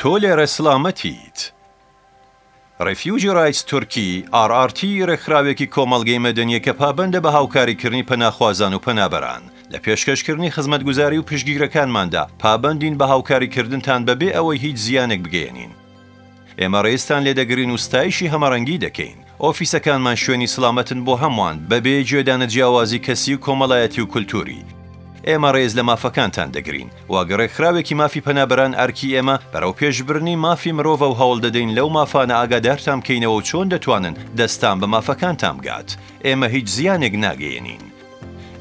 تۆ لێرە سڵامەتیت. Refugee Rights Turkey، RRT، ڕێکخراوێکی کۆمەڵگەی مەدەنییە کە پابەندە بە هاوکاریکردنی پەناخوازان و پەنابەران. لە پێشکەشکردنی خزمەتگوزاری و پشتگیرەکانماندا پابەندین بە هاوکاریکردنتان بەبێ ئەوەی هیچ زیانێک بگەیەنین. ئێمە ڕێزتان لێدەگرین و ستایشی هەمەڕەنگی دەکەین. ئۆفیسەکانمان شوێنی سڵامەتن بۆ هەمووان بەبێ گوێدانە جیاوازی کەسی و کۆمەڵایەتی و کولتووری. ئێمە ڕێز لە مافەکانتان دەگرین. وەک ڕێکخراوێکی مافی پەنابەران ئەرکی ئێمە بەرەوپێشبرنی مافی مرۆڤە و هەوڵدەدەین لەو مافانە ئاگادارتان بکەینەوە و چۆن دەتوانن دەستان بە مافەکانتان بگات. ئێمە هیچ زیانێک ناگەیەنین.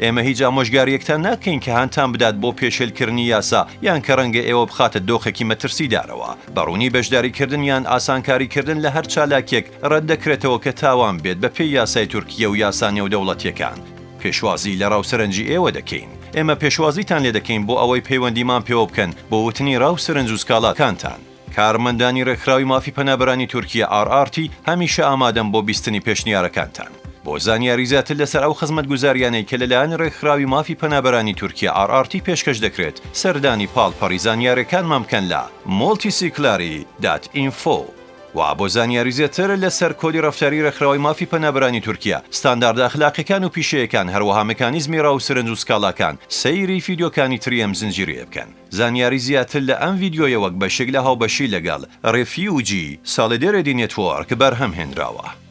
ئێمە هیچ ئامۆژگارییەکتان ناکەین کە هانتان بدات بۆ پێشێلکردنی یاسا یان کە ڕەنگە ئێوە بخاتە دۆخێکی مەترسیدارەوە. بە ڕوونی بەشداریکردن یان ئاسانکاریکردن لە هەر چالاکییەک ڕەتدەکرێتەوە کە تاوان بێت بەپێی یاسای تورکیە و یاسا نێودەوڵەتییەکان. پێشوازی لە ڕا و سەرنجی ئێوە دەکەین. ئێمە پێشوازیتان لێدەکەین بۆ ئەوەی پەیوەندیمان پێوە بکەن بۆ وتنی ڕا و سەرنج و سکاڵاکانتان. کارمەندانی ڕێکخراوی مافی پەنابەرانی تورکیە، RRT، هەمیشە ئامادەن بۆ بیستنی پێشنیارەکانتان. بۆ زانیاری زیاتر لەسەر ئەو خزمەتگوزاریانەی کە لەلایەن ڕێکخراوی مافی پەنابەرانی تورکیە، RRT، پێشکەش دەکرێت، سەردانی پاڵپەڕی زانیاریەکانمان بکەن لە، multisiklari دات ئینفۆ. و بۆ زانیاری زیاتر لەسەر کۆدی ڕەفتاری ڕێکخراوی مافی پەنابەرانی تورکیە، ستانداردە ئەخلاقیەکان و پیشەیەکان، هەروەها مکانیزمی ڕا و سرنج و سکاڵاکان، سەیری فیدیۆکانی تری ئەم زنجیرەیە بکەن. زانیاری زیاتر لە ئەم ڤیدیۆیە وەک بەشێک لە هاوبەشی لەگەڵ Refugee Solidarity Network بەرهەم هێنراوە.